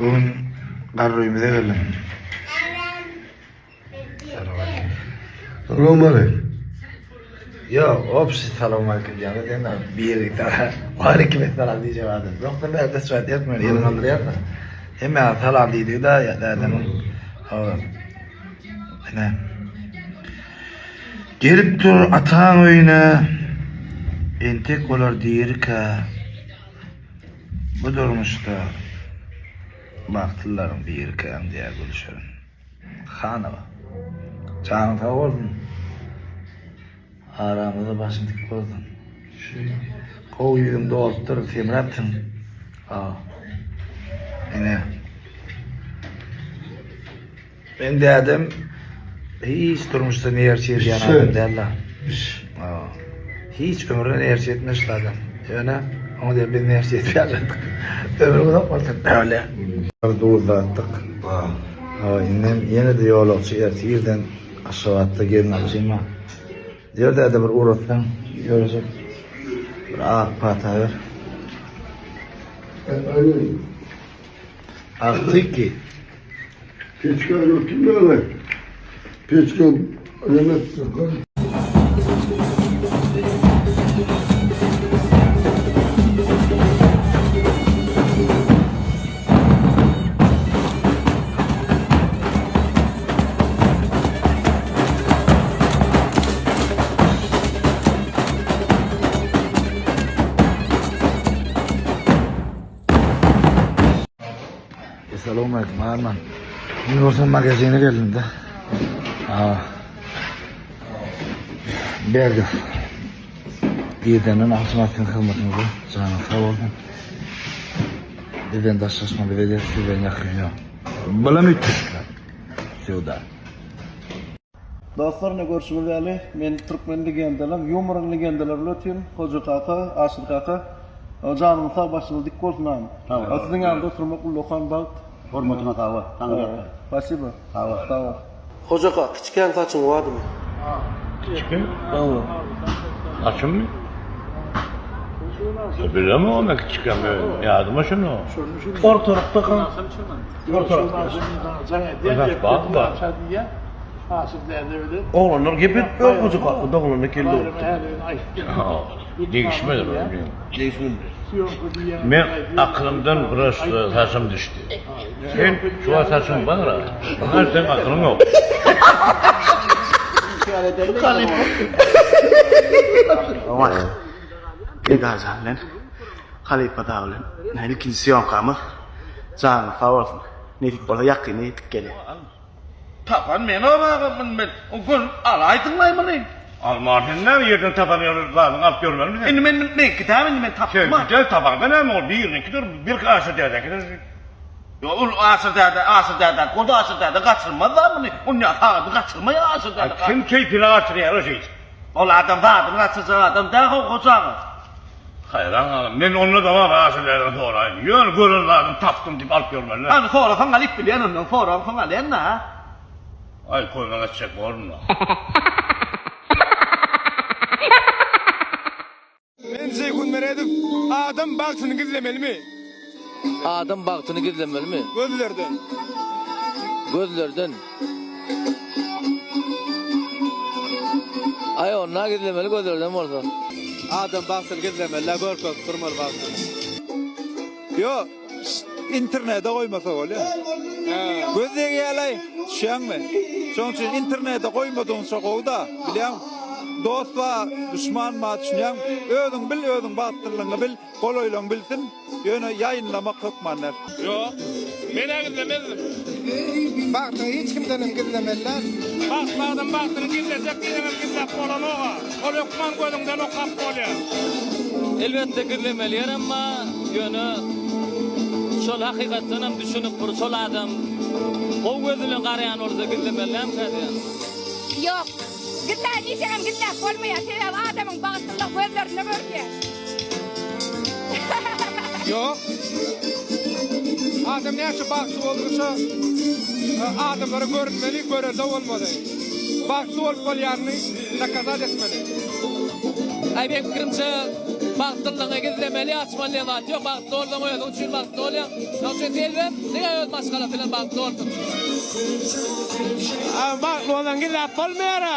Bu gün garry öýümize geldim. Salam aleyküm. Salam aleyküm. Ýok, obşi salam aleyküm diýýär. Sen bir aleyküm esselam diýjek adam. Ýoksa bärde şaýat etmeli, ýeriň aldyrýar-da. Hemme salam diýdigi-de, dädemiň. Ine. Gelip dur ataň öýüne, entek olar dirikä. Bu durmuşda bagtlylaryň birikäň diýýär Gülşirin. Hanowa. Janyň sag bolsun. Aramyzda başyň dik bolsun. Gowy ýüzüň dolupdyr, semräpsiň. Ine. Meň dädem hiç durmuşda nerçi edýän adam däldi. Hiç ömründe nerçi etmeşdi adam. Ýöne oňa diýip biz nerçi edip ýaşadyk. Ömri uzak bolsun. Öyle. Duzlatdyk. Indem ýene-de ýolagçy ertir irden Aşgabatda gelin alyjym bar. Ýör däde bir ugratsaň ýörejek. Bir ak pata ber. Agtyk. Peçka götürmeli. Peçka neme Essalawmaleýkum Arman. Indi bolsa magazine geldim-de. Bergis. Irdenden agşam atýan hyzmatyňyza janyňyz sag bolsun. Bizden daşlaşma bize de sizden ýakyn ýok. Bulam üýtgeşikler. Söwda. Dostlar ine görşüňiz ýaly men türkmen legendalar ýumoryň legendalary bilen otyryn Hoja kaka Aşyr kaka janyňyz sag başyňyz dik bolsun agam siziň ýanyňyzda oturmak ullakan bagt Hormatyňa sag bol Taňry ýalkasyn. Spasiba Sag bol. Sag bol. Hoja kaka kiçikäň saçyň bardymy? Kiçikäm? Hawa. Saçymmy? Bilemok men kiçikäm ýadyma şuny. Ortarykda kan. Oglanlar gep edip ýör goja kaka doglanda kelle bolupdyr. Degişmedir ol. Men akylymdan biraz saçym düşdi. Sen şu wagt saçyň bar-a. Maňa seň akylyň ýok. Edajan bilen halypa dagy bilen ilkinji sýomkamyz. Janyňyz sag bolsun. Nesip bolsa ýakynda ýetip gelýär. Tapan men agam muny men görüp alaýdyňlaý muny. Alman sen näme ýerden tapan ýaly zadyňy alyp ýörmelimi sen? Indi men meňki däl indi men tapdym. Seňki däl tapaňda näme ol biriniňkidir belki Aşyr dädäňkidir. Ýok ol Aşyr däde Aşyr dädäňki bolsa Aşyr däde gaçyrmaz da muny. Onýa sagady gaçyrmaýar Aşyr däde. Kim keýpine gaçyrýar o şeýdip. Ol adam zadyny gaçyrjak adam däl ho hoja aga. Haýran galam. Men onda-da bar Aşyr dädeden soraýyn. Ýöne gören zadymy tapdym diýip alyp ýörmeli. Hany sorasaň alyp bilýän ondan soraňsoň alýan-da. Aý kömek etjek borun-da. Men Jeýhun Meredow Adam bagtyny gizlemelimi? Adam bagtyny gizlemelimi? Gözlerden. Gözlerden. Aý onda gizlemeli gözlerden bolsa. Adam bagtyny gizlemeli görkezip durmaly bagtyny. Ýok, internete goýmasa bolýar. Göz degýärlaý, düşýäňmi? Şonuň üçin internete goýmadygyňça gowy-da, bilýäň. Dost bar, duşman bar, düşünýäňmi? Özüň bil, özüň bagtlylygyňy bil. Golaýlaň bilsin, ýöne ýaýynlamak hökman däl. Ýok. Men-ä gizlemezdim. Bagtyňy hiç kimdenem gizlemeli däl. Bagtly adam bagtyny gizlejek diýseňem gizläp bolanok-a. Ol hökman gözüňden okap bolýar. Elbetde gizlemeli ýerem bar, ýöne şol hakykatdanam düşünip bir şol adam gowy göz bilen garaýan bolsa gizlemeli dälmikä diýýän. Ýok. Gizlän diýseňem gizläp bolmaýar. Sebäbi adamyň bagtlylygy gözlerinde görünýär. Ýok. Adam näçe bagtly boldugyça adamlara görünmeli, görelde bolmaly. Bagtly bolup bolýanyny dokazat etmeli. Aý meň pikirimçe. Bagtlylygyňy gizlemeli, açmaly diýen zat ýok. Bagtly bolsaň özüň üçin bagtly bolýaň. Şonuň üçin Selbem diňe öz maşgalasy bilen bagtly bolsun. Bagtly bolsaň gizläp bolmaýara.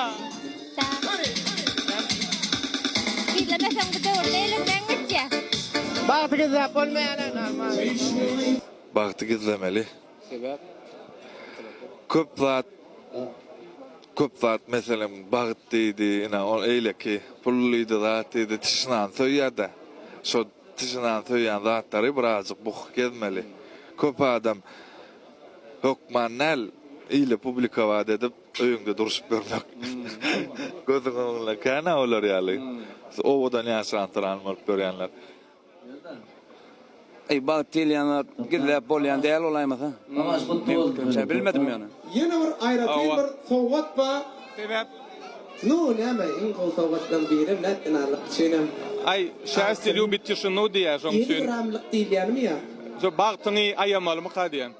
Gizlemeseň bu döwürde eliňden gitýär. Bagty gizläp bolmaýar normal. Bagty gizlemeli. Sebäp? Köp zat köp zat meselem bagt diýdi, ine ol eýleki pul diýdi, zat diýdi, tişinany söýýär-de. Şo tişinany söýýän zatlary birazjyk bukup gezmeli. Köp adam hökman däl ile publikowat edip öýüňde durşup görmek. Gözüň öňünde kän-ä olar ýaly owadan ýaşan syran bolup görýänler. Eý bagt diýilýän zat gizläp bolýan däl bolaýmasa. Men pikirimçe bilmedim ýöne. Ýene bir aýratyn bir sowgat bar. Sebäp? Nu näme iň gowy sowgatlaryň birem nätdinarlyk üçinem. Aý Şästýe lýubit tişinu diýýär şoň üçin. Ýene bir ramlyk diýilýänimi ýa? Şo bagtyňy aýamalymyka diýen.